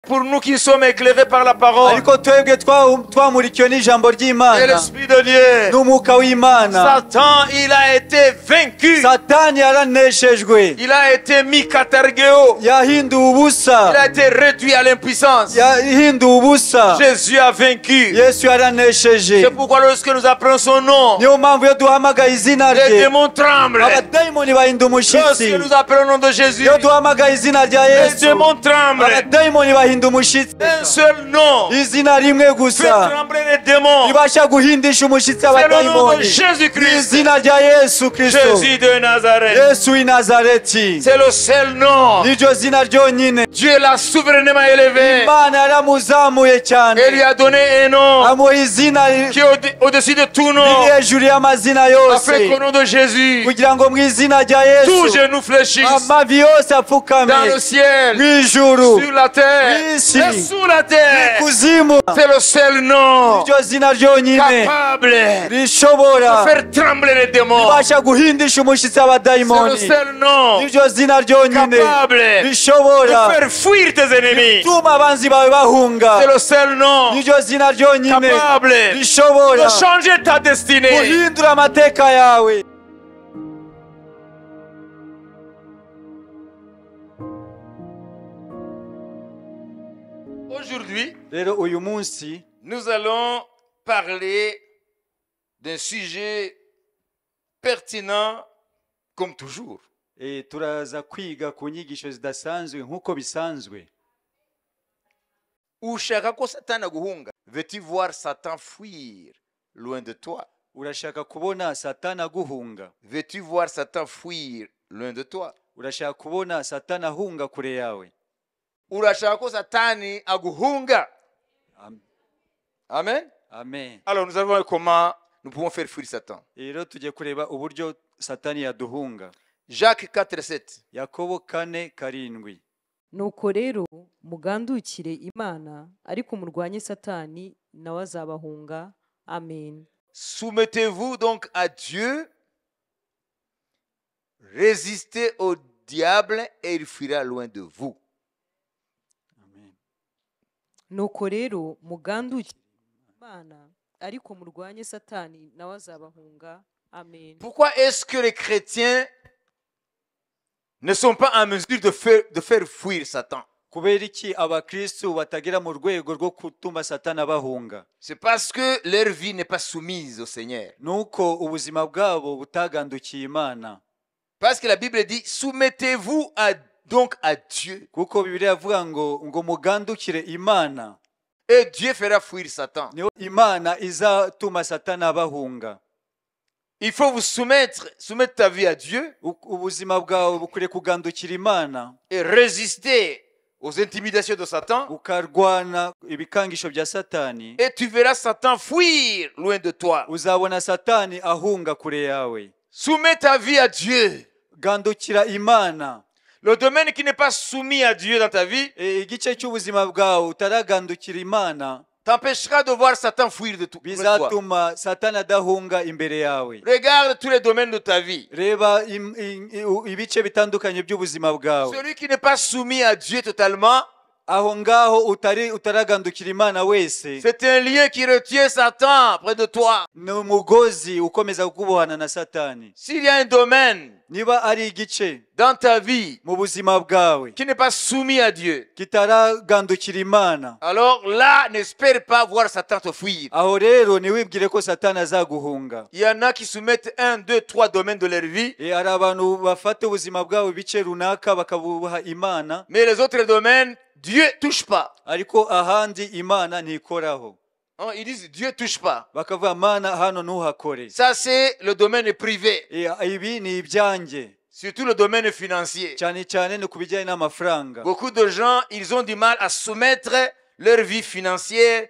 Pour nous qui sommes éclairés par la parole ariko twebwe twamurikiwe n'ijambo et ry'Imana l'Esprit de Dieu, n'umwuka w'Imana, Satan, il a été vaincu. Satani yaraneshejwe, Il a été mis katargeo. Yahinduwe ubusa, Il a été réduit à l'impuissance. Yahinduwe ubusa. Jésus a vaincu. Yesu yaranesheje. C'est pourquoi lorsque nous appelons son nom, Niyo mpamvu iyo duhamagaye izina les rye, démons tremblent. Abadayimoni bahinda umushyitsi. Lorsque nous appelons le nom de Jésus, Iyo duhamagaye izina rya les Yesu, démons tremblent. Abadayimoni bahinda umushyitsi. Un seul nom Izina rimwe fait gusa trembler les démons. ribasha guhindisha umushyitsi C'est le nom de abadayimoni. Jésus-Christ. Izina rya Yesu Kristo, Jésus de Nazareth. Yesu w'i Nazareti, C'est le seul nom. niryo zina ryonyine. Dieu l'a souverainement élevé Imana yaramuzamuye cyane, et lui a donné un nom amuha izina qui est au-dessus de tout nom, riri hejuru y'amazina yose, afin qu'au nom de Jésus, kugira ngo mu izina rya tout Yesu genou fléchisse amavi yose apfukame dans le ciel, mu ijuru, sur la terre Ici. Et sous la terre. Kuzimu. C'est le seul nom Iryo zina ryonyine capable de rishobora faire trembler les démons. ribasha guhindisha umushyitsi C'est le abadayimoni. seul nom Iryo zina ryonyine capable de rishobora faire fuir tes ennemis. gutuma abanzi bawe bahunga. C'est le seul nom Iryo zina ryonyine capable de rishobora changer ta destinée. guhindura amateka yawe. Aujourd'hui, Rero uyu munsi nous allons parler d'un sujet pertinent comme toujours. Turaza kwiga ku nyigisho zidasanzwe nk'uko bisanzwe. Ushaka ko Satan aguhunga? Veux-tu voir Satan fuir loin de toi? Urashaka kubona Satani aguhunga? Veux-tu voir Satan fuir loin de toi? Urashaka kubona Satani ahunga kure yawe? Urashaka ko Satani aguhunga? Amen. Amen. Alors nous allons voir comment nous pouvons faire fuir Satan. Rero tugiye kureba uburyo Satani yaduhunga. Jacques 4:7. Yakobo 4:7. Nuko rero mugandukire Imana, ariko murwanye Satani, nawe azabahunga. Amen. Soumettez-vous donc à Dieu, résistez au diable et il fuira loin de vous. Amen. Nuko rero mugandukire Imana, ariko murwanye Satani, nawe azabahunga. Amen. Pourquoi est-ce que les chrétiens ne sont pas en mesure de faire fuir Satan? Kubera iki abakristu batagera mu rwego rwo gutuma Satani abahunga? C'est parce que leur vie n'est pas soumise au Seigneur. Nuko ubuzima bwabo butagandukiye Imana. Parce que la Bible dit, soumettez-vous donc à Dieu. Kuko Bibiliya ivuga ngo mugandukire Imana. Et Dieu fera fuir Satan. Niho Imana izatuma Satani abahunga. Il faut vous soumettre, soumettre ta vie à Dieu. Ubuzima bwawe bukwiriye kugandukira Imana. Et résister aux intimidations de Satan. Ukarwana ibikangisho bya Satani. Et tu verras Satan fuir loin de toi. Uzabona Satani ahunga kure yawe. Soumets ta vie à Dieu. Gandukira Imana. Le domaine qui n'est pas soumis à Dieu dans ta vie Igice cy'ubuzima bwawe utaragandukira Imana t'empêchera de voir Satan fuir de toi. Bizatuma Satani adahunga imbere yawe. Regarde tous les domaines de ta vie. Reba ibice bitandukanye by'ubuzima bwawe. Celui qui n'est pas soumis à Dieu totalement, aho ngaho utaragandukira Imana wese, c'est un lien qui retient Satan près de toi. Ni umugozi ukomeza kukubohana na Satani. S'il y a un domaine niba ari igice dans ta vie mu buzima bwawe qui n'est pas soumis à Dieu, kitaragandukira Imana, alors là, n'espère pas voir Satan te fuir. Aho rero ntiwibwire ko Satani azaguhunga. Il y en a qui soumettent 1, 2, 3 domaines de leur vie. Hari abantu bafata ubuzima bwabo ibice runaka bakabuha Imana, mais les autres domaines, Dieu touche pas. Ariko ahandi Imana ntikoraho. Ils disent Dieu touche pas. Bakavuga Mana hano ntuhakore. Ça c'est le domaine privé. Ibi ni ibyanjye. Surtout le domaine financier. Cyane cyane ni ku bijyanye n'amafaranga. Beaucoup de gens, ils ont du mal à soumettre leur vie financière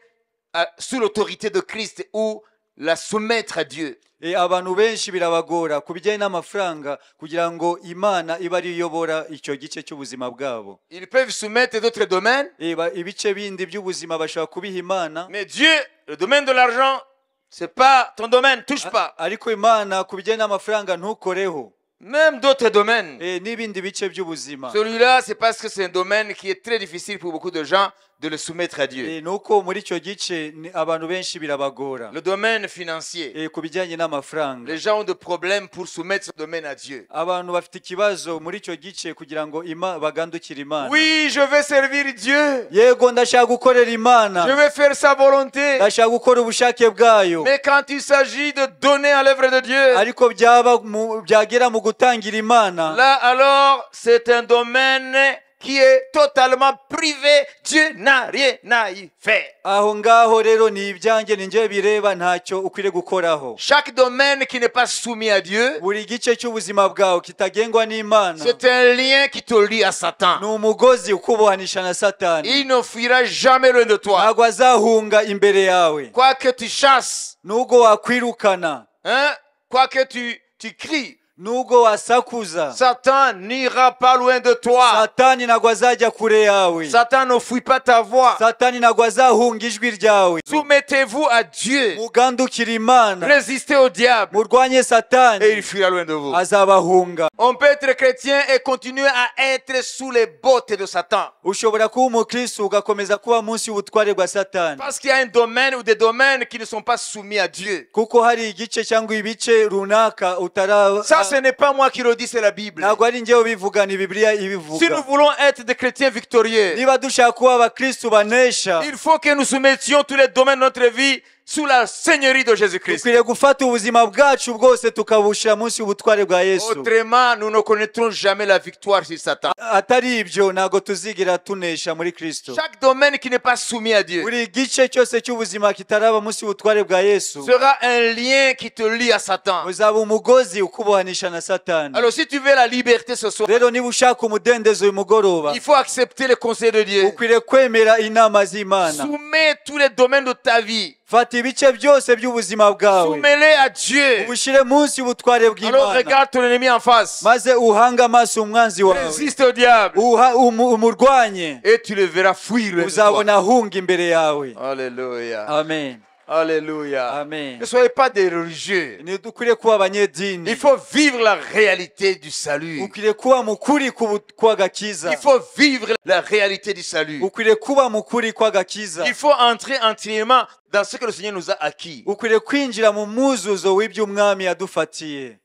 sous l'autorité de Christ ou la soumettre à Dieu. Abantu benshi birabagora ku bijyanye n'amafaranga kugira ngo Imana ibe ari iyobora icyo gice cy'ubuzima bwabo. Ils peuvent soumettre d'autres domaines. Ibice bindi by'ubuzima bashobora kubiha Imana. Mais Dieu, le domaine de l'argent, c'est pas ton domaine, touche pas. Ariko Imana ku bijyanye n'amafaranga ntukoreho. Même d'autres domaines. N'ibindi bice by'ubuzima. Celui-là, c'est parce que c'est un domaine qui est très difficile pour beaucoup de gens de le soumettre à Dieu. Ni uko muri icyo gice abantu benshi birabagora. Le domaine financier. Ku bijyanye n'amafaranga. Les gens ont des problèmes pour soumettre ce domaine à Dieu. Abantu bafite ikibazo muri icyo gice kugira ngo bagandukire Imana. Oui, je vais servir Dieu. Yego, ndashaka gukorera Imana. Je vais faire sa volonté. Ndashaka gukora ubushake bwayo. Mais quand il s'agit de donner à l'œuvre de Dieu, ariko byagera mu gutangira Imana, là alors c'est un domaine qui est totalement privé. Dieu n'a rien à y faire. Aho ngaho rero ni ibyanjye, ni njye bireba, ntacyo ukwiriye gukoraho. Chaque domaine qui n'est pas soumis à Dieu, buri gice cy'ubuzima bwawe kitagengwa n'Imana, c'est un lien qui te lie à Satan. Ni umugozi ukubohanisha na Satani. Il ne fuira jamais loin de toi. Ntabwo azahunga imbere yawe. Quoi que tu chasses, nubwo wakwirukana, hein, quoi que tu cries, nubwo wasakuza, Satan n'ira pas loin de toi. Satani ntabwo azajya kure yawe. Satan ne fuit pas ta voix. Satani ntabwo azahunga ijwi ryawe. Soumettez-vous à Dieu. Mugandukire Imana. Résistez au diable. Murwanye Satani. Et il fuira loin de vous. Azabahunga. On peut être chrétien et continuer à être sous les bottes de Satan. Ushobora kuba umukristo ugakomeza kuba munsi y'ubutware bwa Satani. Parce qu'il y a un domaine ou des domaines qui ne sont pas soumis à Dieu. Kuko hari igice cyangwa ibice runaka utara. Ça, ce n'est pas moi qui le dis, c'est la Bible. Ntabwo ari njyewe ubivuga, ni Bibiliya ibivuga. Si nous voulons être des chrétiens victorieux, niba dushaka kuba abakristo banesha, il faut que nous soumettions tous les domaines de notre vie sous la seigneurie de Jésus-Christ. Dukwiriye gufata ubuzima bwacu bwose tukabushyira munsi y'ubutware bwa Yesu. Autrement, nous ne connaîtrons jamais la victoire sur Satan. Atari ibyo ntabwo tuzigera tunesha muri Kristo. Chaque domaine qui n'est pas soumis à Dieu buri gice cyose cy'ubuzima kitaraba munsi y'ubutware bwa Yesu sera un lien qui te lie à Satan. Uzaba umugozi ukubohanisha na Satani. Alors si tu veux la liberté ce soir, rero niba ushaka umudendezo uyu mugoroba, il faut accepter les conseils de Dieu. Ukwiriye kwemera inama z'Imana. Soumets tous les domaines de ta vie. Fata ibice byose by'ubuzima bwawe. Soumets-les à Dieu. Ubushyire munsi y'ubutware Alors bw'Imana. regarde ton ennemi en face. Maze uhange amaso umwanzi wawe. Résiste au diable. Umurwanye. Et tu le verras fuir loin de toi. Uzabona ahunga imbere yawe. Alléluia. Amen. Alléluia. Amen. Ne soyez pas des religieux. Ntidukwiriye kuba abanyedini. Il faut vivre la réalité du salut. Ukwiriye kuba mu kuri kw'agakiza. Il faut vivre la réalité du salut. Ukwiriye kuba mu kuri kw'agakiza. Il faut entrer entièrement dans ce que le Seigneur nous a acquis. Ukwiriye kwinjira mu mwuzuzo w'iby'umwami yadufatiye.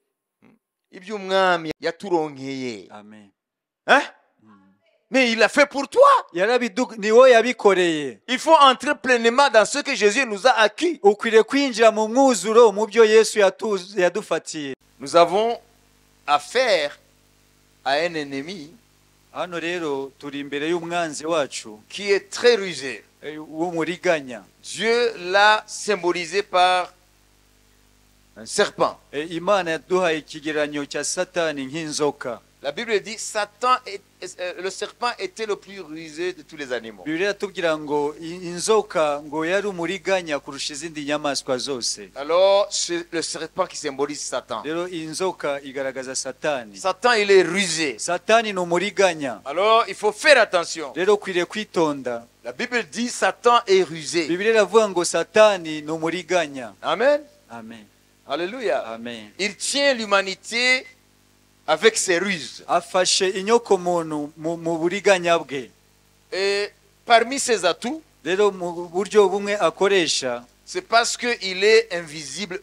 Iby'umwami yaturonkeye. Amen. Hein? Mais il l'a fait pour toi. Ni wowe yabikoreye. Il faut entrer pleinement dans ce que Jésus nous a acquis. Ukwiriye kwinjira mu mwuzuro mu byo Yesu yadufatiye. Nous avons affaire à un ennemi hano rero turi imbere y'umwanzi wacu qui est très rusé. W'umuriganya. Dieu l'a symbolisé par un serpent. Imana yaduhaye ikigereranyo cya Satani nk'inzoka. La Bible dit Satan le serpent était le plus rusé de tous les animaux. Bibiliya iratubwira ngo inzoka ngo yari umuriganya kurusha izindi nyamaswa zose. Alors c'est le serpent qui symbolise Satan. Rero inzoka igaragaza Satani. Satan, il est rusé. Satani ni umuriganya. Alors il faut faire attention. Rero ukwiriye kwitonda. La Bible dit Satan est rusé. Bibiliya iravuga ngo Satani ni umuriganya. Amen. Amen. Alléluia. Amen. Il tient l'humanité avec ses ruses. Afashe inyokomuntu mu buriganya bwe. Et parmi ses atouts, rero mu buryo bumwe akoresha, c'est parce que il est invisible,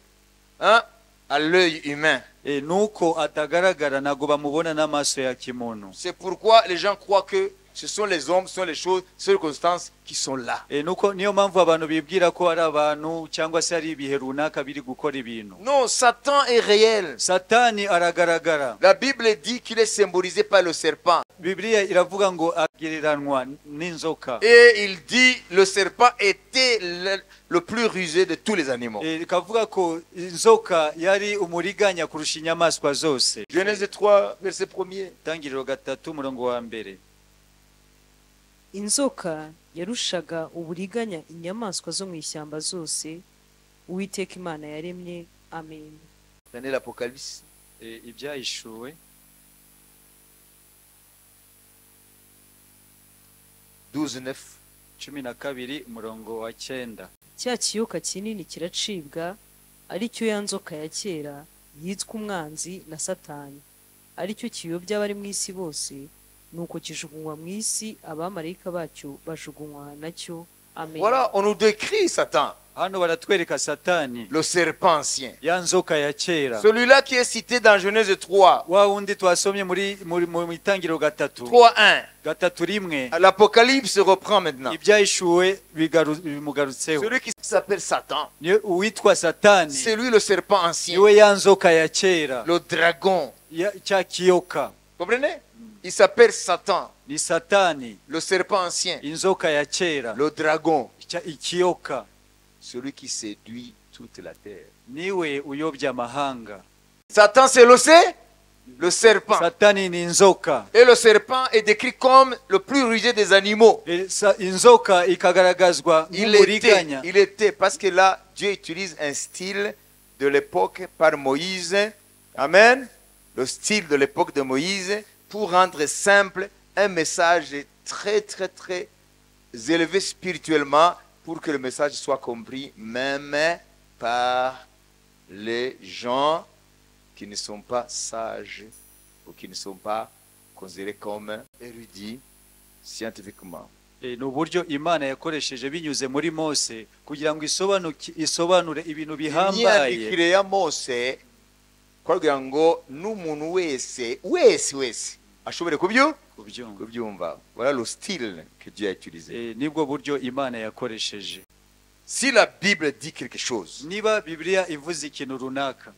hein, à l'œil humain. Nuko atagaragara, ntabwo bamubona n'amaso ya kimuntu. C'est pourquoi les gens croient que ce sont les hommes, ce sont les choses, ce sont les circonstances qui sont là. Nuko niyo mpamvu abantu bibwira ko ari abantu cyangwa se ari ibihe runaka biri gukora ibintu. Non, Satan est réel. Satani aragaragara. La Bible dit qu'il est symbolisé par le serpent. Bibiliya iravuga ngo agereranwa n'inzoka. Et il dit le serpent était le plus rusé de tous les animaux. Ikavuga ko inzoka yari umuriganya kurusha inyamaswa zose. Genèse 3 verset 1er. Itangiriro 3 umurongo wa mbere. Inzoka yarushaga uburiganya inyamaswa zo mu ishyamba zose Uwiteka Imana yaremye. Amen. Prenez l'Apocalypse. Ibyahishuwe 12:9. 12 umurongo wa 9. Cya kiyoka kinini kiracibwa, ari cyo ya nzoka ya kera yitwa umwanzi na Satani, Aricyo kiyobya abari mu isi bose. Nuko kijugunywa mu isi, abamarayika bacyo bajugunywa nacyo. Amen. Voilà, on nous décrit Satan, Hano baratwereka Satani, le serpent ancien. Ya nzoka ya kera. Celui-là qui est cité dans Genèse 3, Wa wundi twasomye muri muri mu itangiriro 3 3, 1. 3:1. L'Apocalypse reprend maintenant. Ibyahishuwe bimugarutseho. Celui qui s'appelle Satan, Ni uwitwa Satani, c'est lui le serpent ancien, niwe ya nzoka ya kera, le dragon. Cya kiyoka. Comprenez? Il s'appelle Satan, Ni Satani, le serpent ancien, inzoka ya kera, le dragon, ikiyoka, celui qui séduit toute la terre. Niwe uyobya amahanga. Satan, c'est le serpent. Satani ni inzoka. Et le serpent est décrit comme le plus rusé des animaux. Inzoka ikagaragazwa Il était, nk'umuriganya. Il était, parce que là, Dieu utilise un style de l'époque par Moïse. Amen. Le style de l'époque de Moïse pour rendre simple un message très, très, très élevé spirituellement pour que le message soit compris même par les gens qui ne sont pas sages ou qui ne sont pas considérés comme érudits scientifiquement. Ni uburyo Imana yakoresheje binyuze muri Mose kugira ngo isobanure ibintu bihambaye. Imyandikire ya Mose kugira ngo n'umuntu wese wese wese ashobore Kubyumva. kubyumva. Voilà le style que Dieu a utilisé. Nibwo buryo Imana yakoresheje. Si la Bible dit quelque chose, Niba Bibiliya ivuze ikintu runaka,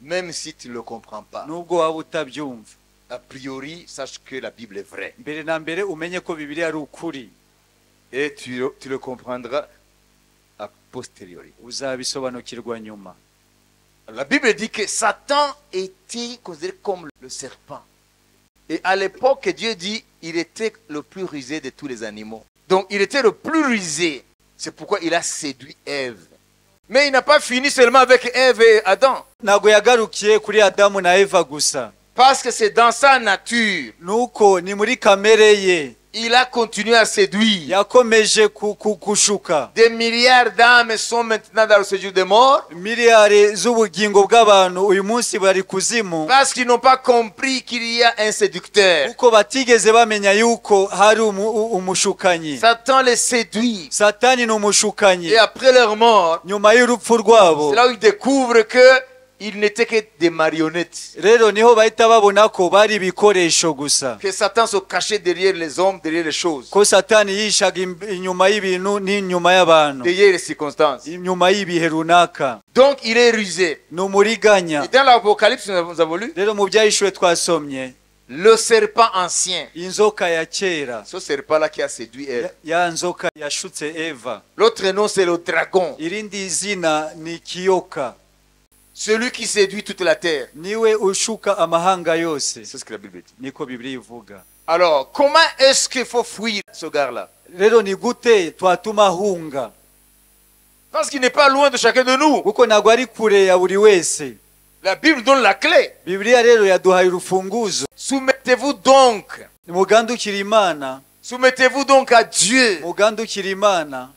même si tu ne le comprends pas, nubwo waba utabyumva, a priori, sache que la Bible est vraie. Mbere na mbere umenye ko Bibiliya ari ukuri. Et tu le comprendras a posteriori. Uzabisobanukirwa nyuma. La Bible dit que Satan était considéré comme le serpent. Et à l'époque, Dieu dit, il était le plus rusé de tous les animaux. Donc, il était le plus rusé. C'est pourquoi il a séduit Ève. Mais il n'a pas fini seulement avec Ève et Adam. Ntabwo yagarukiye kuri Adamu na Eva gusa. Parce que c'est dans sa nature. Nuko ni muri kamere ye. Il a continué à séduire. Yakomeje gushuka. Des milliards d'âmes sont maintenant dans le séjour des morts. Miliyari z'ubugingo bw'abantu uyu munsi bari kuzimu. Parce qu'ils n'ont pas compris qu'il y a un séducteur. Kuko batigeze bamenya yuko hari umushukanyi. Satan les séduit. Satani ni umushukanyi. Et après leur mort, nyuma y'urupfu rwabo, c'est là où ils découvrent que ils n'étaient que des marionnettes. Rero niho bahita babona ko bari ibikoresho gusa. Que Satan se cachait derrière les hommes, derrière les choses, Ko Satani yishaga inyuma y'ibintu n'inyuma y'abantu, derrière les circonstances. Inyuma y'ibihe runaka. Donc il est rusé. Ni umuriganya. Et dans l'Apocalypse, nous avons lu Rero mu byahishuwe twasomye, le serpent ancien. Inzoka ya kera. Ce serpent-là qui a séduit Ève. Ya nzoka yashutse Eva. L'autre nom, c'est le dragon. Irindi zina ni kiyoka. Celui qui séduit toute la terre. Niwe ushuka amahanga yose. C'est ce que la Bible dit. Niko Bibiliya ivuga. Alors, comment est-ce qu'il faut fuir ce gars-là? Rero ni gute twatuma ahunga? Parce qu'il n'est pas loin de chacun de nous. Kuko ntabwo ari kure ya buri wese. La Bible donne la clé. Bibiliya rero yaduhaye urufunguzo. Soumettez-vous donc. Mugandukire Imana. Soumettez-vous donc à Dieu. Mugandukire Imana.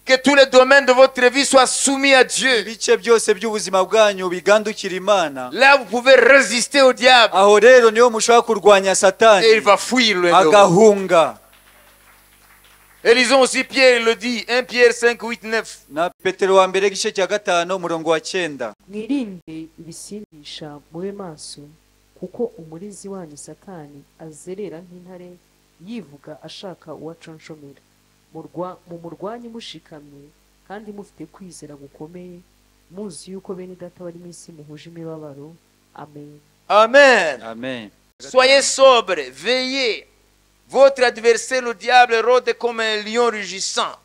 Que tous les domaines de votre vie soient soumis à Dieu. Ibice byose by'ubuzima bwanyu bigandukire Imana. Là, vous pouvez résister au diable. Aho rero niho mushobora kurwanya Satani. Et il va fuir loin de vous. Agahunga. Et lisons aussi Pierre, il le dit, 1 Pierre 5, 8, 9. Na Petero wa mbere igice cya 5 umurongo wa 9. Mwirinde ibisindisha, mube maso, kuko umurezi wanyu Satani azerera nk'intare yivuga ashaka uwaconshomera. Mumurwanye mushikamye kandi mufite kwizera gukomeye, muzi yuko bene data bari mu isi muhuje imibabaro. Amen. Amen. Amen. Soyez sobres, veillez. Votre adversaire, le diable, rôde comme un lion rugissant,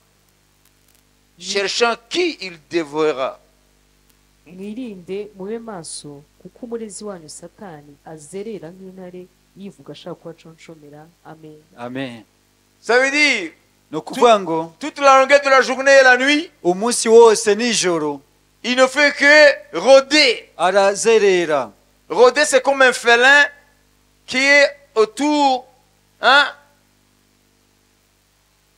cherchant qui il dévorera. Mwirinde, mube maso, kuko umurezi wanyu Satani azerera nk'intare yivuga ashaka uwaconshomera. Amen. Amen. Ça veut dire Ni ukuvuga ngo toute la longueur de la journée et la nuit, umunsi wose nijoro, il ne fait que rôder. Arazerera. Rôder, c'est comme un félin qui est autour, hein,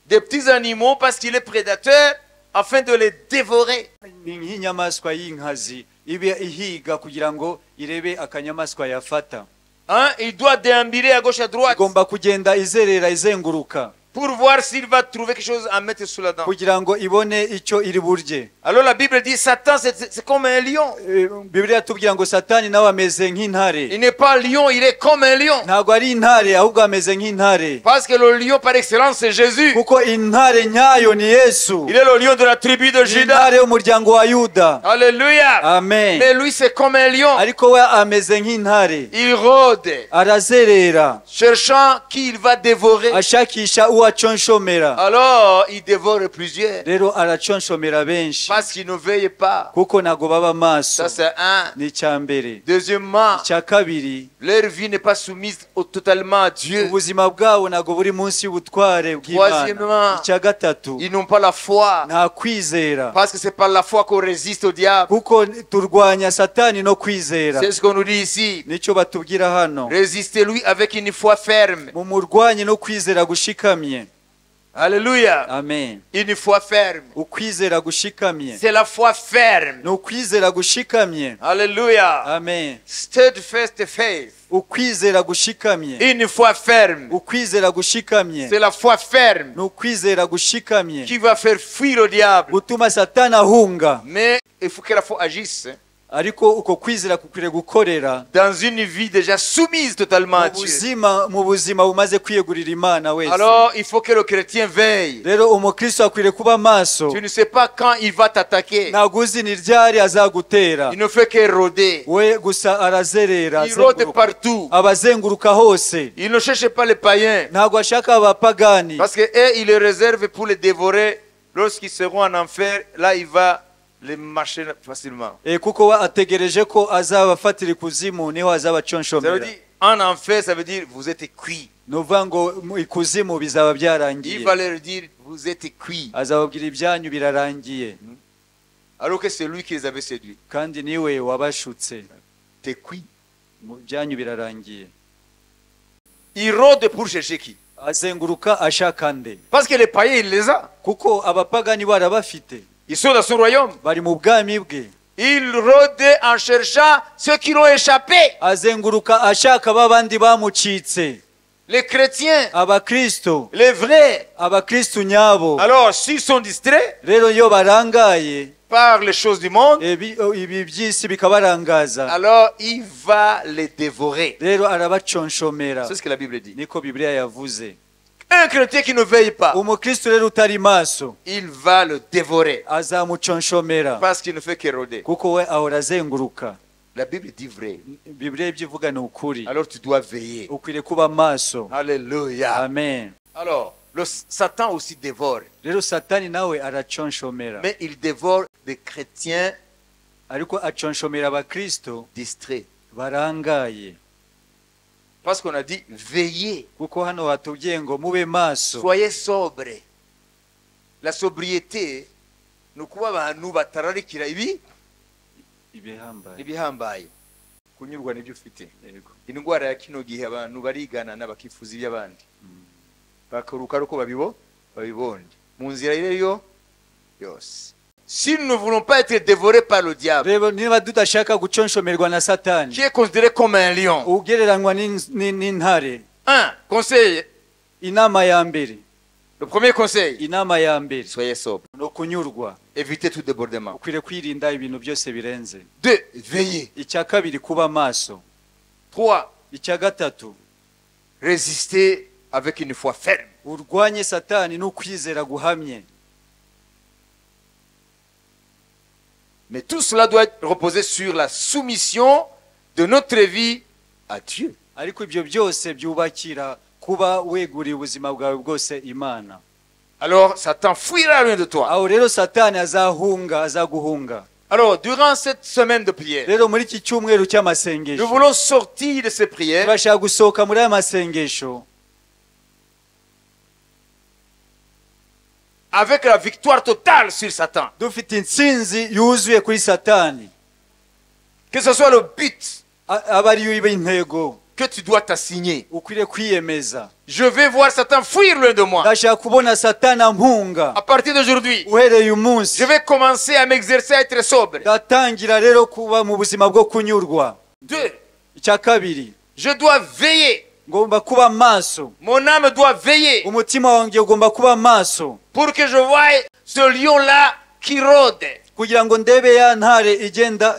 des petits animaux parce qu'il est prédateur afin de les dévorer. Ni nk'inyamaswa y'inkazi iba ihiga kugira ngo irebe akanyamaswa yafata. Hein, il doit déambuler à gauche, à droite Igomba kugenda izerera izenguruka pour voir s'il va trouver quelque chose à mettre sous la dent. Kugira ngo ibone icyo iri burye. Alors la Bible dit Satan, c'est comme un lion. Eh, Bibiliya tubwira ngo Satani nawe ameze nk'intare. Il n'est pas lion, il est comme un lion. Ntabwo ari intare ahubwo ameze nk'intare. Parce que le lion par excellence, c'est Jésus. Kuko intare nyayo ni Yesu. Il est le lion de la tribu de Juda. Intare y'umuryango wa Yuda. Alléluia. Amen. Mais lui, c'est comme un lion. Ariko we ameze nk'intare. Il rôde, Arazerera cherchant qui il va dévorer. Ashakisha uwo aconshomera. Alors, il dévore plusieurs. Rero araconshomera benshi. Parce qu'il ne veille pas. Kuko ntabwo baba maso. Ça, c'est un. Ni icya mbere. Deuxièmement, Icya kabiri, leur vie n'est pas soumise totalement à Dieu. Ubuzima bwabo ntabwo buri munsi y'ubutware bw'Imana. Troisièmement, Icya gatatu, ils n'ont pas la foi. Nta kwizera. Parce que c'est par la foi qu'on résiste au diable. Kuko turwanya Satani no kwizera. C'est ce qu'on nous dit ici. Nicyo batubwira hano. Résistez-lui avec une foi ferme. Mumurwanye no kwizera gushikamye. Alléluia. Amen. Une foi ferme. Ukwizera gushikamye. C'est la foi ferme. Ni ukwizera gushikamye. Alléluia. Amen. Steadfast faith. Ukwizera gushikamye. Une foi ferme. Ukwizera gushikamye. C'est la foi ferme Ni ukwizera gushikamye qui va faire fuir le diable. Gutuma Satani ahunga. Mais il faut que la foi agisse Ariko uko kwizera kukwiriye gukorera dans une vie déjà soumise totalement à mu Dieu. Buzima mu buzima bumaze kwiyegurira Imana wese. Alors, il faut que le chrétien veille. Rero umukristo akwiriye kuba maso. Tu ne sais pas quand il va t'attaquer. Ntabwo uzi ni ryari azagutera. Il ne fait que rôder. We gusa arazerera Il rôde azenguruka. Partout. Abazenguruka hose. Il ne cherche pas les païens. Ntabwo ashaka abapagani. Parce que eux, il les réserve pour les dévorer. Lorsqu'ils seront en enfer, là, il va les mâcher facilement. Eh, kuko we ategereje ko azabafatira ikuzimu niho Ça veut azabaconshomera. Dire, en enfer, ça veut dire, vous êtes cuits. Ni ukuvuga ngo mu ikuzimu bizaba byarangiye. Il va leur dire, vous êtes cuits. Azababwira ibyanyu birarangiye. Alors que c'est lui qui les avait séduits. Kandi niwe wabashutse. T'es cuit. Mu byanyu birarangiye. Il rôde pour chercher qui? Azenguruka ashaka nde? Parce que les païens, il les a. Kuko abapagani barabafite. Ils sont dans son royaume. Bari mu bwami bwe. Il rôde en cherchant ceux qui l'ont échappé. Azenguruka ashaka babandi bamucitse. Les chrétiens, Abakristo, les vrais. abakristo nyabo. Alors, s'ils sont distraits Rero iyo barangaye par les choses du monde, ibi ibi by'isi bikabarangaza, alors il va les dévorer. Rero arabaconshomera. C'est ce que la Bible dit. Niko Bibiliya yavuze. Un chrétien qui ne veille pas, Umukristo rero utari maso, il va le dévorer. Azamuconshomera. Parce qu'il ne fait que rôder. Kuko we ahora azenguruka. La Bible dit vrai. Bibiliya ibyo ivuga ni ukuri. Alors tu dois veiller. Ukwiriye kuba maso. Alléluia. Amen. Alors, le Satan aussi dévore. Rero Satani nawe araconshomera. Mais il dévore des chrétiens Ariko aconshomera abakristo distraits. Barangaye. Parce qu'on a dit veillez, Kuko hano hatubwiye ngo mube maso. Soyez sobre. La sobriété ni ukuba abantu batararikira ibi Ibihambaye. Ibihambaye kunyurwa n'ibyo ufite. Yego. Indwara ya kino gihe abantu bariganana bakifuza iby'abandi bakaruka ari uko babibo babibonye mu nzira iyo ariyo yose. Si nous ne voulons pas être dévorés par le diable, Rero niba tudashaka guconshomerwa na Satani, qui est considéré comme un lion, ugereranywa n'intare. Un conseil, Inama ya mbere, le premier conseil, inama ya mbere, soyez sobre, ni ukunyurwa. Évitez tout débordement. Ukwiriye kwirinda ibintu byose birenze. Deux, veillez. Icya kabiri kuba maso. Trois, Icya gatatu, résister avec une foi ferme. Urwanye Satani n'ukwizera guhamye. Mais tout cela doit reposer sur la soumission de notre vie à Dieu. Ariko ibyo byose byubakira kuba weguriye ubuzima bwawe bwose Imana. Alors Satan fuira loin de toi. Aho rero Satani azahunga azaguhunga. Alors, durant cette semaine de prière, Rero muri iki cyumweru cy'amasengesho, nous voulons sortir de ces prières turashaka gusohoka muri aya masengesho avec la victoire totale sur Satan. Dufite intsinzi yuzuye kuri Satani. Que ce soit le but Abe ariyo iba intego que tu dois t'assigner. Ukwiriye kwiyemeza. Je vais voir Satan fuir loin de moi. Ndashaka kubona Satani ampunga. À partir d'aujourd'hui, Uhereye uyu munsi, je vais commencer à m'exercer à être sobre. Ndatangira rero kuba mu buzima bwo kunyurwa. Deux, Icya kabiri, Je dois veiller. Ngomba kuba maso. Mon âme doit veiller. Umutima wanjye ugomba kuba maso. Pour que je voie ce lion-là qui rôde. Kugira ngo ndebe ya ntare igenda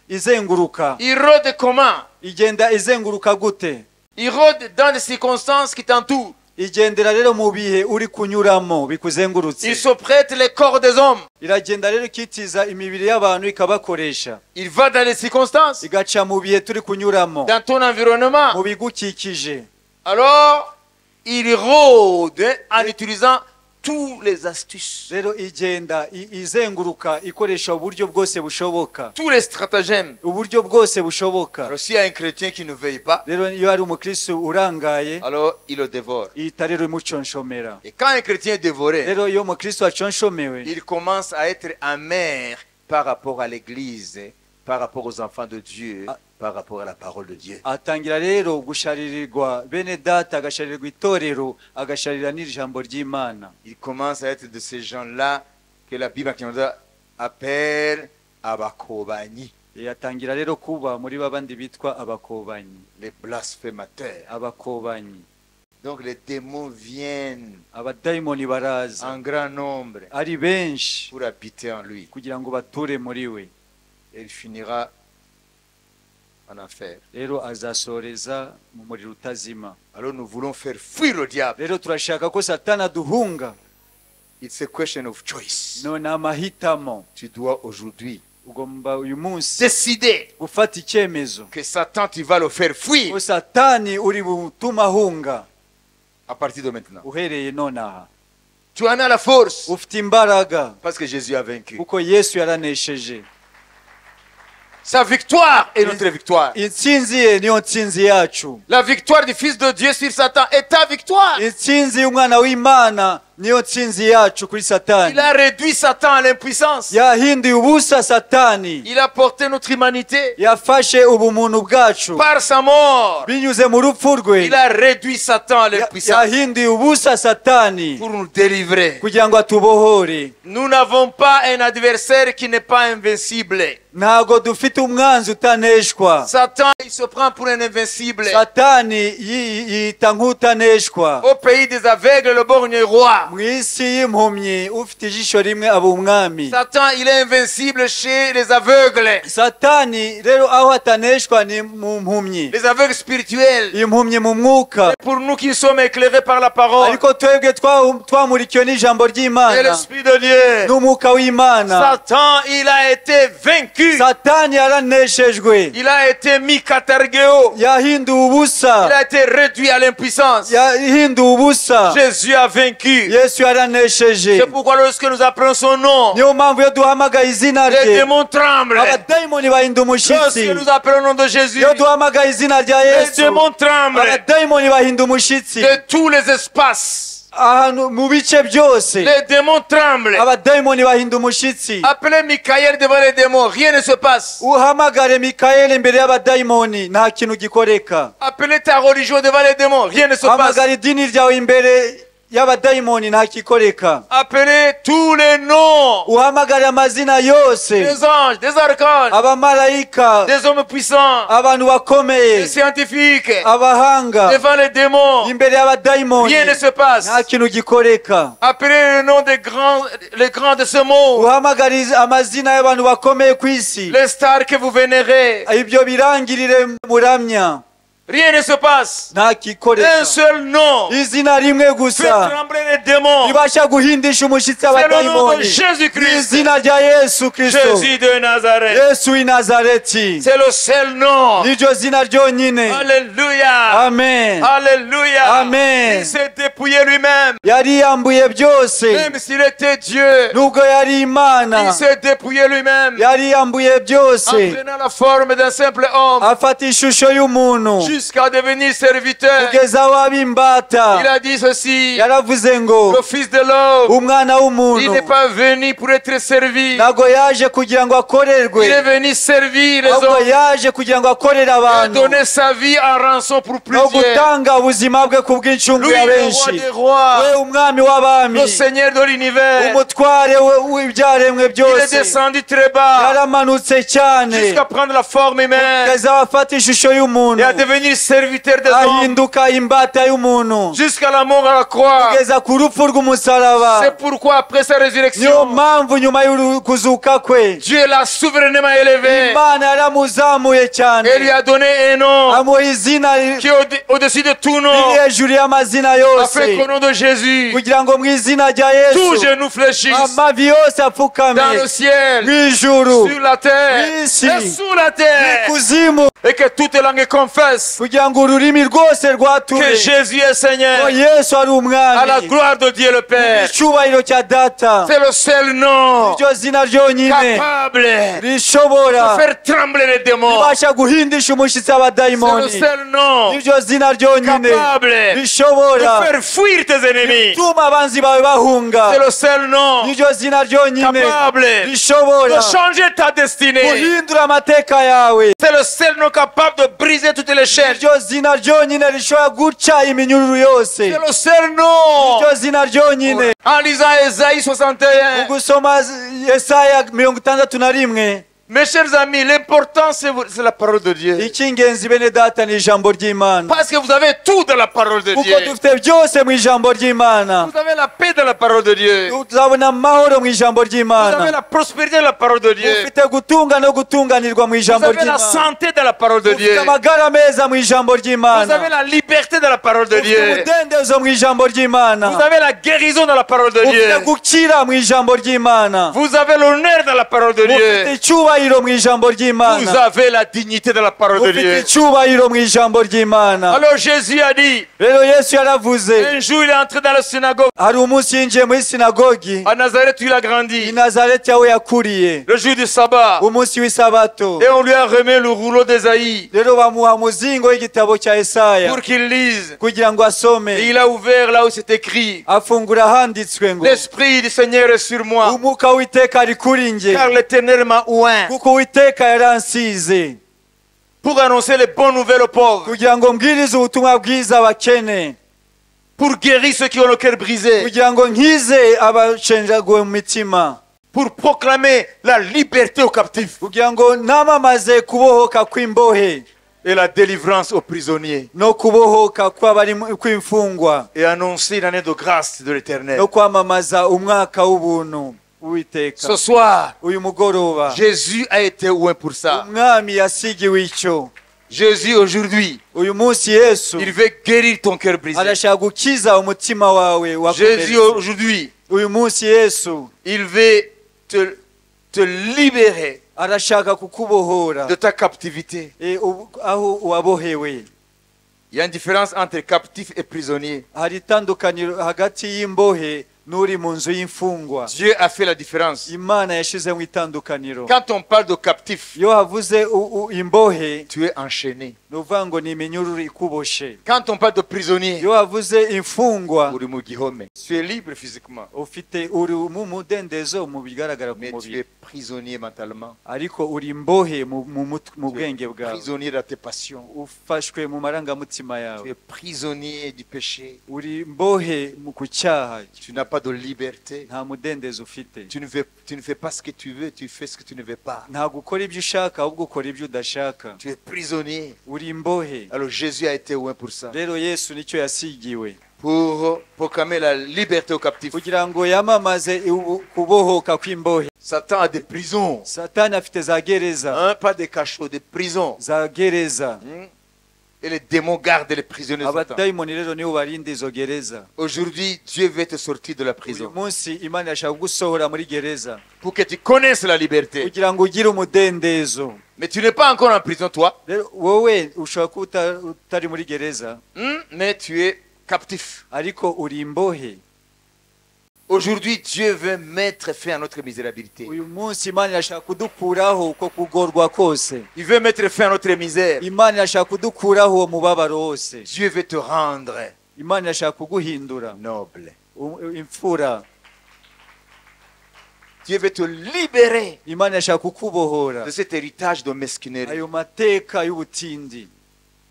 izenguruka. Il rôde comment? Igenda izenguruka gute? Il rôde dans des circonstances qui t'entourent. Igendera rero mu bihe uri kunyuramo bikuzengurutse. Il se prête les corps des hommes. Iragenda rero ikitiza imibiri y'abantu ikabakoresha. Il va dans les circonstances. Igaca mu bihe turi kunyuramo. Dans ton environnement. Mu bigukikije. Alors, il rôde en utilisant tous les astuces. Rero igenda izenguruka ikoresha uburyo bwose bushoboka. Tous les stratagèmes. Uburyo bwose bushoboka. Alors s'il y a un chrétien qui ne veille pas, rero iyo ari umukristo urangaye, alors il le dévore. Ihita rero imuconshomera. Et quand un chrétien est dévoré, rero iyo umukristo aconshomeye, il commence à être amer par rapport à l'église, par rapport aux enfants de Dieu, par rapport à la parole de Dieu. Atangira rero gusharirirwa bene data, agasharirwa itorero, agasharira n'ijambo ry'Imana. Il commence à être de ces gens-là que la Bible appelle abakobanyi. Yatangira rero kuba muri babandi bitwa abakobanyi. Les blasphémateurs. Abakobanyi. Donc les démons viennent abadayimoni baraza en grand nombre ari benshi pour habiter en lui. Kugira ngo bature muri we. Et il finira en enfer. Rero azasoreza mu muriro utazima. Alors nous voulons faire fuir le diable. Rero turashaka ko Satani aduhunga. It's a question of choice. None amahitamo. Tu dois aujourd'hui ugomba uyu munsi décider gufata icyemezo que Satan, tu vas le faire fuir. Ko Satani uri butuma ahunga. À partir de maintenant. Uhereye nonaha. Tu en as la force. Ufite imbaraga. Parce que Jésus a vaincu. Kuko Yesu yaranesheje. Sa victoire est notre victoire. Intsinzi ye niyo ntsinzi yacu. La victoire du Fils de Dieu sur Satan est ta victoire. Intsinzi y'umwana w'Imana niyo ntsinzi yacu kuri Satani. Il a réduit Satan à l'impuissance. Yahinduye ubusa Satani. Il a porté notre humanité. Yafashe ubumuntu bwacu. Par sa mort. Binyuze mu rupfu rwe. Il a réduit Satan à l'impuissance. Yahinduye ubusa Satani. Pour nous délivrer. Kugira ngo atubohore. Nous n'avons pas un adversaire qui n'est pas invincible. Ntago dufite umwanzi utaneshwa. Satan, il se prend pour un invincible. Satani yita nk'utaneshwa. Au pays des aveugles, le borgne est roi. Mu isi y'impumyi ufite ijisho rimwe aba umwami. Satan, il est invincible chez les aveugles. Satani rero aho ataneshwa ni mu mpumyi. Les aveugles spirituels. Impumyi mu mwuka. Pour nous qui sommes éclairés par la parole. Ariko twebwe twamurikiwe n'ijambo ry'Imana. Et l'esprit de Dieu. N'umwuka w'Imana. Satan, il a été vaincu. Satani yaraneshejwe. Il a été mis katargeo. Yahinduwe ubusa. Il a été réduit à l'impuissance. Yahinduwe ubusa. Jésus a vaincu. Yesu yaranesheje. C'est pourquoi lorsque nous appelons son nom, niyo mpamvu iyo duhamagaye izina rye, les démons tremblent. Abadayimoni bahinda umushitsi. Lorsque nous appelons le nom de Jésus, iyo duhamagaye izina rya Yesu, les démons tremblent. Abadayimoni bahinda umushitsi. De tous les espaces. Ahantu mu bice byose. Les démons tremblent. Abadayimoni bahinda umushitsi. Appelez Michael devant les démons, rien ne se passe. Uhamagare Michael imbere y'abadayimoni, nta kintu gikoreka. Appelez ta religion devant les démons, rien ne se passe. Hamagara idini ryawe imbere y'abadayimoni, nta kikoreka. Appelez tous les noms. Uhamagare amazina yose. Des anges, des archanges. Abamarayika. Des hommes puissants. Abantu bakomeye. Des scientifiques. Abahanga. Devant les démons. Imbere y'abadayimoni. Rien ne se passe. Nta kintu gikoreka. Appelez le nom des grands, les grands de ce monde. Uhamagare amazina y'abantu bakomeye ku isi. Les stars que vous vénérez. Ibyo birangirire muramya. Rien ne se passe. Un seul nom fait trembler les démons. C'est le nom de Jésus-Christ. Jésus de Nazareth. C'est le seul nom. Alléluia. Amen. Alléluia. Amen. Il s'est dépouillé lui-même. Même s'il était Dieu, il s'est dépouillé lui-même. En prenant la forme d'un simple homme. Jusqu'à devenir serviteur. Il a dit ceci: le Fils de l'homme, il n'est pas venu pour être servi. Il est venu servir les hommes et donner sa vie en rançon pour plusieurs. Lui, le roi des rois, le Seigneur de l'univers, il est descendu très bas jusqu'à prendre la forme humaine et à devenir devenir serviteur des hommes Ahinduka imbata y'umuntu jusqu'à la mort à la croix. Kugeza ku rupfu rw'umusaraba. C'est pourquoi après sa Niyo résurrection, mpamvu nyuma y'ukuzuka kwe Dieu l'a souverainement élevé Imana yaramuzamuye cyane et lui a donné un nom amuha izina qui est au-dessus de tout nom, riri hejuru y'amazina yose afin qu'au nom de Jésus, kugira ngo mu izina rya tout Yesu genou fléchisse amavi yose apfukame dans le ciel, mu ijuru sur la terre Ici. Et sous la terre, Kuzimu et que toute langue confesse kugira ngo ururimi rwose rwature que Jésus est ko Seigneur, Yesu ari à la umwami gloire de Dieu le Père. icyubahiro cya data. C'est le seul nom Iryo zina ryonyine capable de rishobora faire trembler les démons. ribasha guhindisha umushyitsi C'est le abadayimoni. seul nom Iryo zina ryonyine capable de rishobora faire fuir tes ennemis. gutuma abanzi bawe bahunga. C'est le seul nom Iryo zina ryonyine capable de rishobora changer ta destinée. guhindura amateka yawe. C'est le seul nom capable de briser toutes les chaînes. Iryo zina ryonyine rishobora guca iminyururu yose. C'est le seul nom. Iryo zina ryonyine. En lisant Ésaïe Mu 61, gusoma Yesaya 61, mes chers amis, l'important c'est la parole de Dieu. Icy'ingenzi bene data ni ijambo ry'Imana Parce que vous avez tout dans la parole de kuko Dieu. dufite byose mu ijambo ry'Imana. Vous avez la paix dans la parole de Dieu. Tuzabona amahoro mu ijambo Vous avez ry'Imana. la prospérité dans la parole de Dieu. Ufite gutunga no gutunganirwa mu Vous ijambo avez la ry'Imana. santé dans la parole de Ufite Dieu. amagara meza mu ijambo Vous avez ry'Imana. la liberté dans la parole de Ufite Dieu. umudendezo mu ijambo ry'Imana. Vous avez la guérison dans la parole de Ufite Dieu. gukira mu ijambo ry'Imana. Vous avez l'honneur dans la parole de Ufite Dieu. icyubahiro mu ijambo Vous ry'Imana. avez la dignité dans la parole de Ufite Dieu. icyubahiro mu ijambo ry'Imana. Alors Jésus a dit, Rero Yesu yaravuze un jour il est entré dans la synagogue. hari umunsi yinjiye muri sinagogi À Nazareth, où il a i grandi. Nazareti aho yakuriye Le jour du sabbat. umunsi w'isabato. Et on lui a remis le rouleau d'Ésaïe Rero bamuha umuzingo w'igitabo cya Esaya pour qu'il lise. kugira ngo asome. Et il a ouvert là où c'est écrit. Afungura ahanditswe ngo L'Esprit du Seigneur est sur moi, umwuka w'Uwiteka ari kuri njye car l'Éternel m'a oint kuko Uwiteka yaransize pour annoncer les bonnes nouvelles aux pauvres, kugira ngo mbwirize ubutumwa bwiza abakene pour guérir ceux qui ont le cœur brisé, kugira ngo nkize abashenjaguwe mu mitima pour proclamer la liberté aux captifs kugira ngo namamaze kubohoka kw'imbohe et la délivrance aux prisonniers no kubohoka kw'abari kw'imfungwa et annoncer l'année de grâce de l'Éternel. No kwamamaza umwaka w'ubuntu w'Uwiteka. Ce soir, Uyu mugoroba Jésus a été oint pour ça. Umwami yasigiwe icyo. Jésus aujourd'hui, Uyu munsi Yesu il veut guérir ton cœur brisé. Arashaka gukiza umutima wawe Jésus wakomeretse. aujourd'hui, Uyu munsi Yesu il veut te libérer arashaka kukubohora de ta captivité. E, ubu- aho wabohewe. Il y a une différence entre captif et prisonnier. Hari itandukaniro hagati y'imbohe n'uri mu nzu y'imfungwa. Dieu a fait la différence. Imana yashizemo itandukaniro. Quand on parle de captif, Iyo havuze u- u- imbohe tu es enchaîné. Ni ukuvuga ngo ni iminyururu ikuboshe. Quand on parle de prisonnier, Iyo havuze imfungwa uri mu gihome. Tu es libre physiquement, ufite uri mu mudendezo mu bigaragara ku mais tu mubiri es prisonnier mentalement. ariko uri imbohe mu, mu, mut- mu Tu es bwenge bwawe. prisonnier dans tes passions. Ufashwe mu marangamutima Tu yawe. es prisonnier du péché. Uri imbohe mu ku cyaha. Tu n'as pas de liberté. Nta mudendezo ufite. Tu ne fais pas ce que tu veux, tu fais ce que tu ne veux pas. Ntabwo ukora ibyo ushaka ahubwo ukora ibyo udashaka. Tu es prisonnier. Uri imbohe. Alors Jésus a été oint pour ça. Rero Yesu nicyo yasigiwe Pour proclamer la liberté aux captifs. Kugira ngo yamamaze ubu- kubohoka kw'imbohe. Satan a des prisons. Satani afite za gereza. Hein, pas des cachots, des prisons. Za gereza. Et les démons gardent les prisonniers de Satan. Abadayimoni rero nibo barinda izo gereza. Aujourd'hui, Dieu veut te sortir de la Uyu prison. Munsi Imana irashaka kugusohora muri gereza Pour que tu connaisses la liberté. Kugira ngo ugire umudendezo. Mais tu n'es pas encore en prison, toi. Rero wowe ushobora kuba uta- utari muri gereza Mais tu es captif. Ariko uri imbohe. Aujourd'hui, Dieu veut mettre fin à notre misérabilité. Uyu munsi Imana irashaka kudukuraho uko kugorwa kose. Il veut mettre fin à notre misère. Imana irashaka kudukuraho uwo mubabaro wose. Dieu veut te rendre Imana irashaka kuguhindura noble. U- imfura. Dieu veut te libérer Imana irashaka kukubohora de cet héritage de mesquinerie. Ayo mateka y'ubutindi.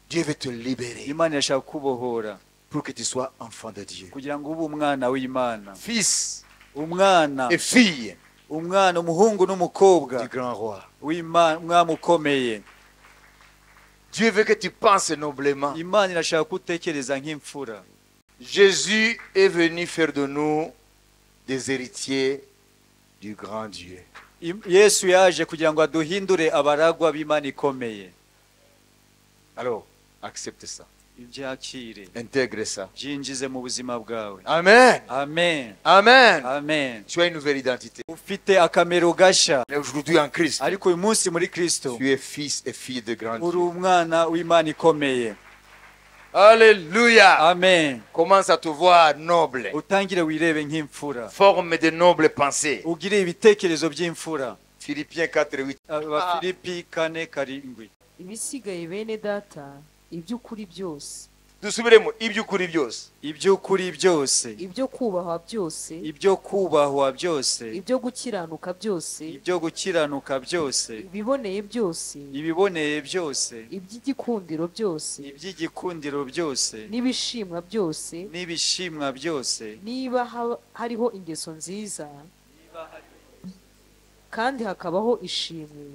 Dieu veut te libérer Imana irashaka kukubohora pour que tu sois enfant de Dieu. Kugira ngo ube umwana w'Imana. Fils Umwana et fille umwana umuhungu n'umukobwa du grand roi. w'Imana umwami ukomeye. Dieu veut que tu penses noblement. Imana irashaka ko utekereza nk'imfura. Jésus est venu faire de nous des héritiers du grand Dieu. Yesu yaje kugira ngo aduhindure abaragwa b'Imana ikomeye. Alors, accepte ça. Ibyakire. Intègre ça. Byinjize mu buzima bwawe. Amen. Amen. Amen. Amen. Tu as une nouvelle identité. Ufite akamero gasha. Mais aujourd'hui en Christ, Ariko uyu munsi muri Kristo tu es fils et fille de grand uri Dieu. Umwana w'Imana ikomeye. Alléluia. Amen. Commence à te voir noble. Utangire wirebe nk'imfura. Forme de nobles pensées. Ugire ibitekerezo by'imfura. Philippiens 4, 8. Abafilipi 4:7. Ibisigaye bene data iby'ukuri byose Dusubiremo iby'ukuri byose. Iby'ukuri byose. Ibyo kubahwa byose Ibyo kubahwa byose. Ibyo gukiranuka byose Ibyo gukiranuka byose. Ibiboneye byose Ibiboneye byose. Iby'igikundiro byose Iby'igikundiro byose. N'ibishimwa byose N'ibishimwa byose. Niba hariho ingeso nziza kandi hakabaho ishimwe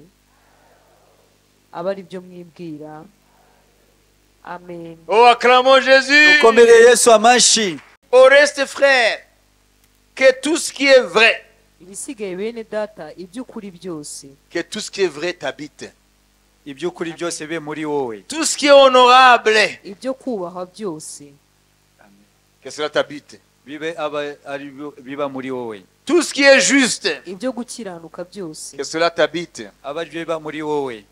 aba ari byo mwibwira. Amen. Oh, acclamons Jésus. Dukomere Yesu amashyi. Au reste, frère, que tout ce qui est vrai, Ibisigaye bene data iby'ukuri byose que tout ce qui est vrai t'habite. Iby'ukuri byose bibe muri wowe. Tout ce qui est honorable, ibyo kubahwa byose que cela t'habite. Bibe aba ari byo biba muri wowe. Tout ce qui est juste, ibyo gukiranuka byose que cela t'habite. Aba ari byo biba muri wowe.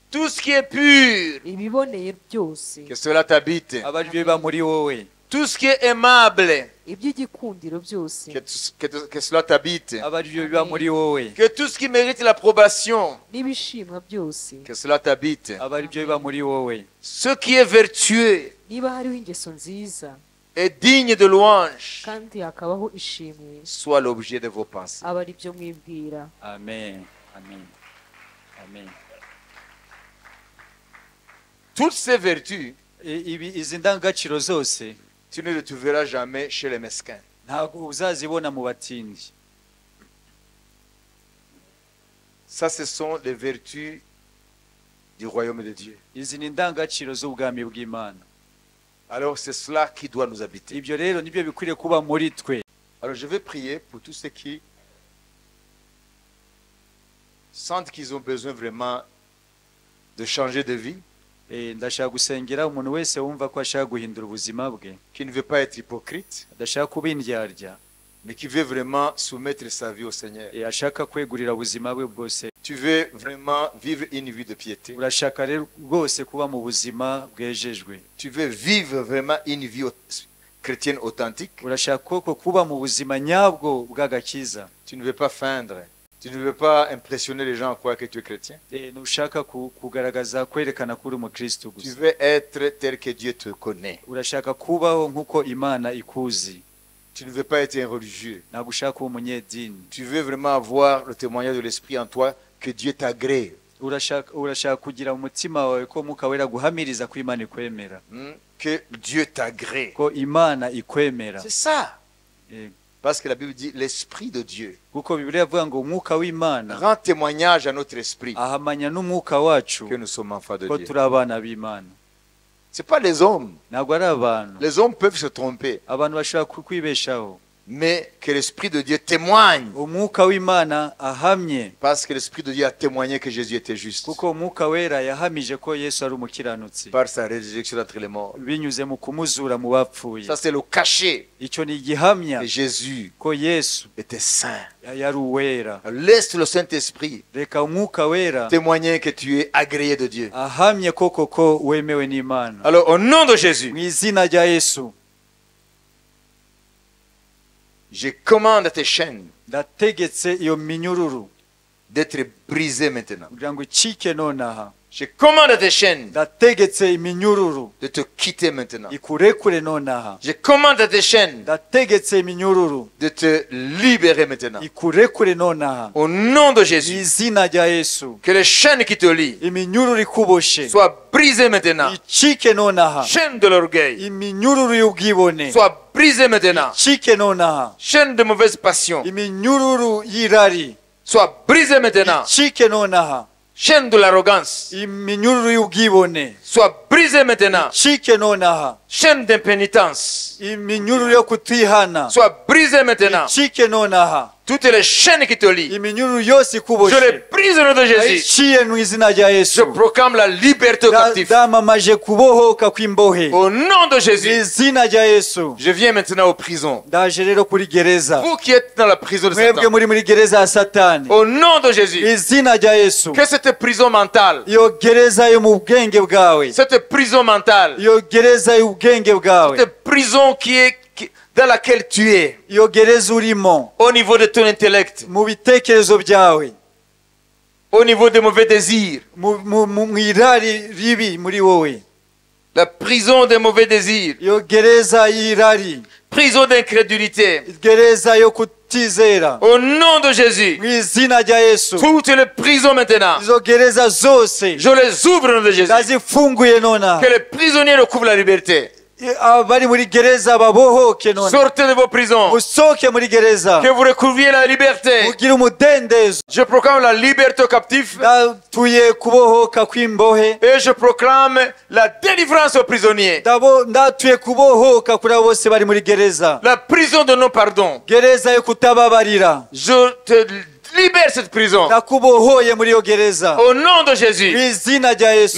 Tout ce qui est pur, ibiboneye byose que cela t'habite. Aba ari byo biba muri wowe. Tout ce qui est aimable, iby'igikundiro byose que cela t'habite. Aba ari byo biba muri wowe. Que tout ce qui mérite l'approbation, n'ibishimwa byose que cela t'habite. Aba ari byo biba muri wowe. Ce qui est vertueux niba hariho ingeso nziza et digne de louange, kandi hakabaho ishimwe soit l'objet de vos pensées. Aba ari byo mwibwira. Amen. Amen. Amen. Toutes ces vertus, Ibi izi ndangagaciro zose tu ne les trouveras jamais chez les mesquins. Ntabwo uzazibona mu batindi. Ça, ce sont les vertus du royaume de Dieu. Izi ni indangagaciro z'ubwami bw'Imana. Alors, c'est cela qui doit nous habiter. Ibyo rero nibyo bikwiriye kuba muri twe. Alors, je vais prier pour tous ceux qui sentent qu'ils ont besoin vraiment de changer de vie, Ndashaka gusengera umuntu wese wumva ko ashaka guhindura ubuzima bwe, qui ne veut pas être hypocrite, adashaka kuba indyarya, mais qui veut vraiment soumettre sa vie au Seigneur. Ashaka kwegurira ubuzima bwe bwose. Tu veux vraiment vivre une vie de piété. Urashaka rero rwose kuba mu buzima bwejejwe. Tu veux vivre vraiment une vie chrétienne authentique. Urashaka koko kuba mu buzima nyabwo bw'agakiza. Tu ne veux pas feindre. Tu ne veux pas impressionner les gens à croire que tu es chrétien. Ntushaka kugaragaza kwerekana ko uri umukristo Tu gusa. veux être tel que Dieu te connaît. Urashaka kubaho nk'uko Imana ikuzi. Tu ne veux pas être un religieux. Ntabwo ushaka kuba umunyedini. Tu veux vraiment avoir le témoignage de l'Esprit en toi, que Dieu t'agrée. Urashaka kugira mu mutima wawe ko Mwuka Wera aguhamiriza ko Imana ikwemera. Que Dieu t'agrée. Ko Imana ikwemera. C'est ça. Parce que la Bible dit l'Esprit de Dieu Kuko Bibiliya ivuga ngo Umwuka w'Imana rend témoignage à notre esprit ahamanya n'umwuka wacu que nous sommes enfants de ko Dieu. turi abana b'Imana. C'est pas les hommes. Ntabwo ari abantu. Les hommes peuvent se tromper, Abantu bashobora kwibeshaho. Mais que l'Esprit de Dieu témoigne. Umwuka w'Imana ahamye. Parce que l'Esprit de Dieu a témoigné que Jésus était juste Kuko Umwuka Wera yahamije ko Yesu ari umukiranutsi par sa résurrection d'entre les morts. Binyuze mu kumuzura mu bapfuye. Ça, c'est le cachet Icyo ni igihamya que Jésus ko Yesu était saint. Yari uwera. Laisse le Saint-Esprit Reka Umwuka Wera témoigner que tu es agréé de Dieu. Ahamye koko ko wemewe n'Imana. Alors, au nom de Jésus, Mu izina rya Yesu, je commande à tes chaînes ndategetse iyo minyururu d'être brisées maintenant. Kugira ngo icike nonaha. Je commande à tes chaînes Ndategetse iminyururu de te quitter maintenant. Ikurekure nonaha. Je commande à tes chaînes Ndategetse iminyururu de te libérer maintenant. Ikurekure nonaha. Au nom de Mu Jésus, izina rya Yesu, que les chaînes qui te lient iminyururu ikuboshe soient brisées maintenant. Icike nonaha. Chaîne de l'orgueil, Iminyururu y'ubwibone soient brisées maintenant. Icike nonaha. Chaîne de mauvaise passion, Iminyururu y'irari soient brisées maintenant. Icike nonaha. Chaîne de l'arrogance. Iminyururu y'ubwibone. Soit brisée maintenant. Icike nonaha. Chaîne d'impénitence. Iminyururu yo kutihana. Soit brisée maintenant. Icike nonaha. Toutes les chaînes qui te lient. Iminyururu yose Je ikuboshe. les brise au nom de Jésus. Ndayiciye mu izina rya Je Yesu. proclame la liberté aux captifs. Ndamamaje kubohoka kw'imbohe. Au nom de Mu Jésus. izina rya Yesu. Je viens maintenant aux prisons. Ndaje rero kuri gereza. Vous qui êtes dans la prison de Mwebwe Satan. muri muri gereza ya Satani. Au nom de Mu Jésus. izina rya Yesu. Que cette prison mentale, Iyo gereza yo mu bwenge bwawe. cette prison mentale, Iyo gereza y'ubwenge bwawe. cette prison dans laquelle tu es, Iyo gereza urimo. au niveau de ton intellect, Mu bitekerezo byawe. au niveau des mauvais désirs, Mu irari ribi muri wowe. la prison des mauvais désirs, Iyo gereza y'irari. prison d'incrédulité, Gereza yo kutizera. au nom de Jésus, Mu izina rya Yesu. toutes les prisons maintenant, Izo gereza zose je les ouvre au nom de Jésus. ndazifunguye nonaha. Que les prisonniers recouvrent la liberté. Abari muri gereza babohoke none. Sortez de vos prisons. Musohoke muri gereza. Que vous recouvriez la liberté. Mugire umudendezo. Je proclame la liberté aux captifs Ndatuye kubohoka kw'imbohe. et je proclame la délivrance aux prisonniers. Ndatuye kubohoka kuri abo bose bari muri gereza. La prison de non-pardon. Gereza yo kutababarira. Je te libère cette prison. Ndakubohoye muri iyo gereza. Au nom de Mu Jésus. izina rya Yesu.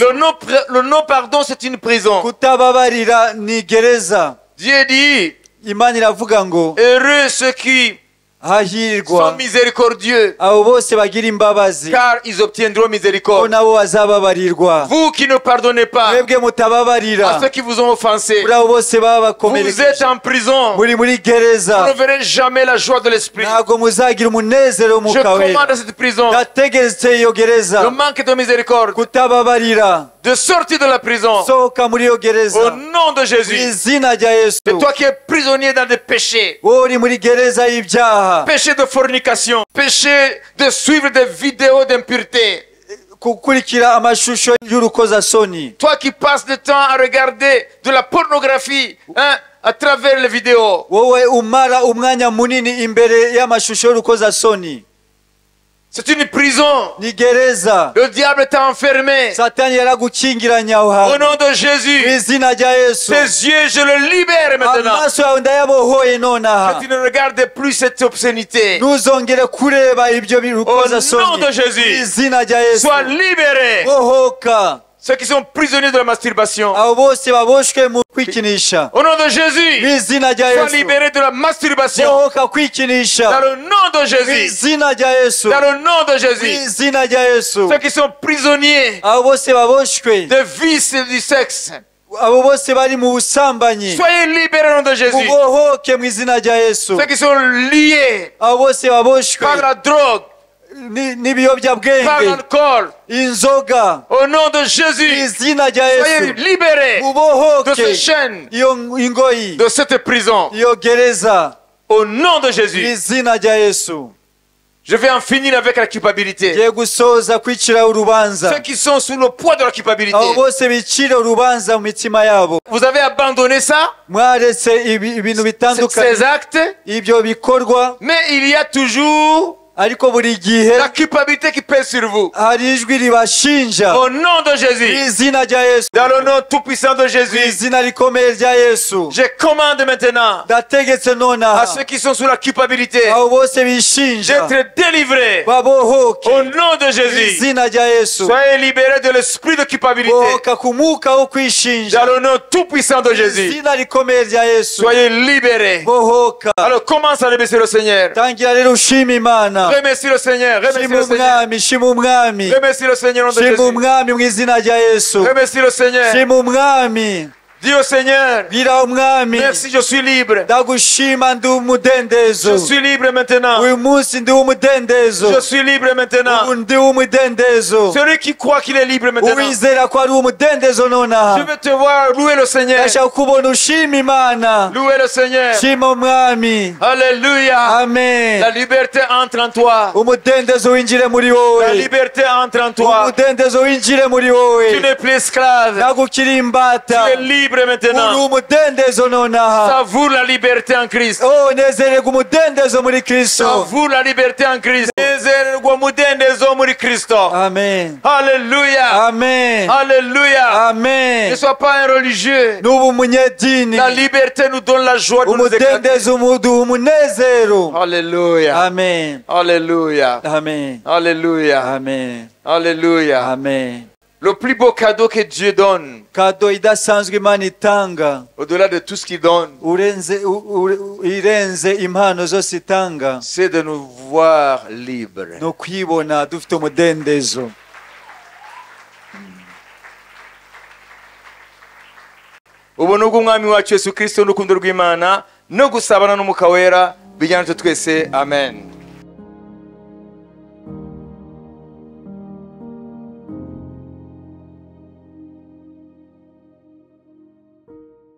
Le non-pardon, c'est une prison. Kutababarira ni gereza. Dieu dit, Imana iravuga ngo heureux ceux qui hahirwa sont miséricordieux, abo bose bagira imbabazi, car ils obtiendront ko miséricorde. nabo bazababarirwa. Vous qui ne pardonnez pas Mwebwe mutababarira à ceux qui vous ont offensé, kuri abo bose vous êtes babakomerekeje, en prison. muri muri gereza, Vous ne verrez jamais la joie de l'esprit. ntabwo muzagira umunezero Je w'umwuka wera. commande à cette prison Ndategetse iyo gereza le manque de miséricorde kutababarira, de sortir de la prison sohoka muri iyo gereza au nom de mu Jésus. izina rya Yesu. Et toi qui es prisonnier dans des péchés, Wowe uri muri gereza y'ibyaha, péché de fornication, péché de suivre des vidéos d'impureté, gukurikira amashusho y'urukozasoni, toi qui passes le temps à regarder de la pornographie, hein, à travers les vidéos, wowe umara umwanya munini imbere y'amashusho y'urukozasoni, c'est une prison. ni gereza. Le diable t'a enfermé. Satani yaragukingiranye aho Au hantu. nom de Mu Jésus, izina rya Yesu, tes yeux, je le libère maintenant. amaso yawe ndayabohoye nonaha. Que tu ne regardes plus cette obscénité. Ntuzongere kureba ibyo Au nom birukozasoni. de Jésus, Mu izina rya Yesu, sois libéré. bohoka. Ceux qui sont prisonniers de la masturbation. Abo bose baboshwe mu kwikinisha. Au nom de Mu Jésus, izina rya sois Yesu, libéré de la masturbation. bohoka kwikinisha. Dans le nom de Mu Jésus. izina rya Yesu, Dans le nom de mu Jésus. izina rya Yesu. Ceux qui sont prisonniers Abo bose baboshwe, de vices du sexe. abo bose bari mu busambanyi, Soyez libérés au nom de Jésus. mubohoke mu izina rya Yesu. Ceux qui sont liés Abo bose baboshwe par la drogue, par n'ibiyobyabwenge, l'alcool, inzoga, au nom de mu Jésus, izina rya soyez Yesu, libérés de mubohoke ces chaînes, iyo ingoyi, de cette prison. iyo gereza, Au nom de mu Jésus, izina rya Yesu. je vais en finir avec la culpabilité. Ngiye gusoza kwicira urubanza. Ceux qui sont sous le poids de la culpabilité, Abo bose bicira urubanza mu mitima yabo, vous avez abandonné ça, mwaretse ibintu bitandukanye, ces actes, ibyo bikorwa, mais il y a toujours ariko buri gihe la culpabilité qui pèse sur vous. hari ijwi ribashinja. Au nom de Mu Jésus, izina rya Yesu, dans le nom tout-puissant de mu Jésus, izina rikomeye rya Yesu, je commande maintenant ndategetse à nonaha ceux qui sont sous la culpabilité abo bose bishinja d'être délivrés babohoke au nom de mu Jésus. izina rya Yesu, Soyez libérés de l'esprit de culpabilité bohoka ku mwuka wo kwishinja dans le nom tout-puissant de mu Jésus. izina rikomeye rya Yesu, Soyez libérés. bohoka. Alors commence à remercier le Seigneur. Tangira rero ushima Imana. Remercie le Seigneur. Remercie Shima le Seigneur. umwami, shima umwami, Remercie le Seigneur au nom de shima Jésus. umwami mu izina rya Yesu, Remercie le Seigneur. shima umwami, Dis au Seigneur, bwira umwami, merci, je suis libre. ndagushima ndi umudendezo. Je suis libre maintenant. Uyu munsi ndi umudendezo, Je suis libre maintenant. ubu ndi umudendezo. Celui qui croit qu'il est libre maintenant. Uwizera ko ari umudendezo Je nonaha, veux te voir louer le Seigneur. ndashaka kubona ushima Imana, Louer le Seigneur. shima umwami. Alléluia. Amen. La liberté entre en toi. Umudendezo winjire muri La wowe, liberté entre en toi. umudendezo winjire muri Tu wowe. n'es plus esclave. Ntabwo ukiri imbata, Tu es libre. libre maintenant. Uri umudendezo nonaha. Savoure la liberté en Christ. Oh, nezererwa umudendezo muri Kristo. Savoure la liberté en Christ. Nezererwa umudendezo muri Kristo. Amen. Alléluia. Amen. Alléluia. Amen. Ne sois pas un religieux. Nuba umunyedini. La liberté nous donne la joie de nous éclater. Umudendezo umuduha umunezero. Alléluia. Amen. Alléluia. Amen. Alléluia. Amen. Alléluia. Amen. Le plus beau cadeau que Dieu donne, Kado idasanzwe Imana itanga, au-delà de tout ce qu'il donne, urenze irenze impano zose itanga, c'est de nous voir libres. ni ukwibona dufite umudendezo. Ubuntu bw'Umwami wacu Yesu Kristo n'urukundo rw'Imana no gusabana n'Umwuka Wera bijyana natwe twese. Amen.